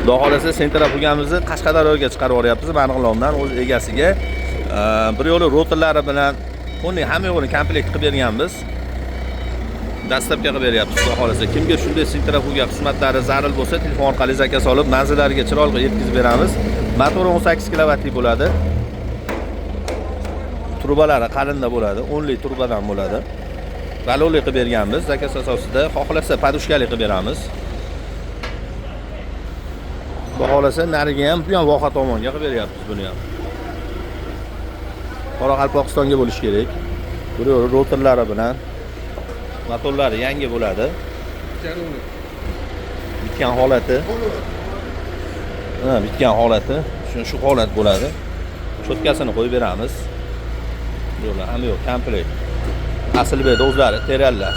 Xudo xohlasa sentrafugamizni Qashqadaryoga chiqarib yuboryapmiz, Marg'ilondan o'z egasiga. Bir yo'li rotorlari bilan полный hamma yo'g'ini komplekt qilib berganmiz. Dastlabki qilib beryapmiz, xudo xohlasa. Kimga shunday sentrafuga xizmatlari zarur bo'lsa, telefon orqali zakaz olib, manzillariga chiroyli qilib yetkazib beramiz. Motori 18 kilovatli bo'ladi. Trubalari qalinda bo'ladi, 10lik trubadan bo'ladi. Balonli qilib berganmiz, zakaz asosida. Xohlasa podushkali qilib beramiz. Xudo xohlasa nariga ham, bu ham voha tomonga qilib beryapmiz buni ham. Qoraqalpog'istonga bo'lish kerak. Bir yo'li rotorlari bilan motorlari yangi bo'ladi. Bitgan holati. Ha, bitgan holati. Shu holat bo'ladi. Cho'tkasini qo'yib beramiz. Yo'qlar, hamma yo'q, komplekt. Asilbek o'zlari terallar.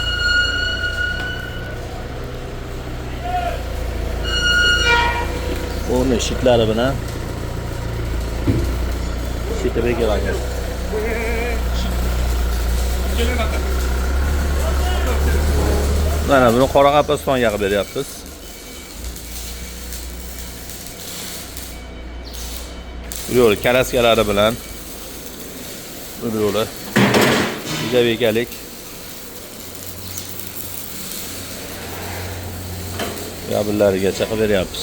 O'rni shitlari bilan shiti bekiladi. Mana buni Qoraqalpog'istonga qilib beryapmiz. Yo'l karaskalari bilan bir yo'li ijabekalik. Yabillarigacha qilib beryapmiz.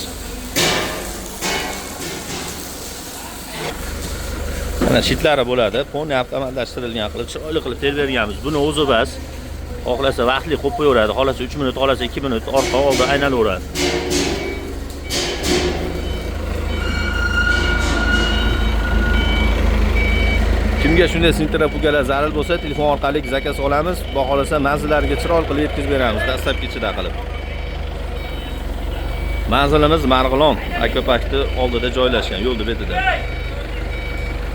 Mana shitlari bo'ladi. Polni avtomatlashtirilgan qilib, chiroyli qilib terib berganmiz. Buni o'zi bas. Xohlasa vaqtli qo'yib qo'yaveradi, xohlasa 3 minut, xohlasa 2 minut orqa oldi aylanaveradi. Kimga shunday sentrafugalar zarur bo'lsa, telefon orqali zakaz olamiz. Xudo xohlasa manzillariga chiroyli qilib yetkazib beramiz, dastlabki ichida qilib. Manzilimiz Marg'ilon, akvaparkni oldida joylashgan, yo'lni betida.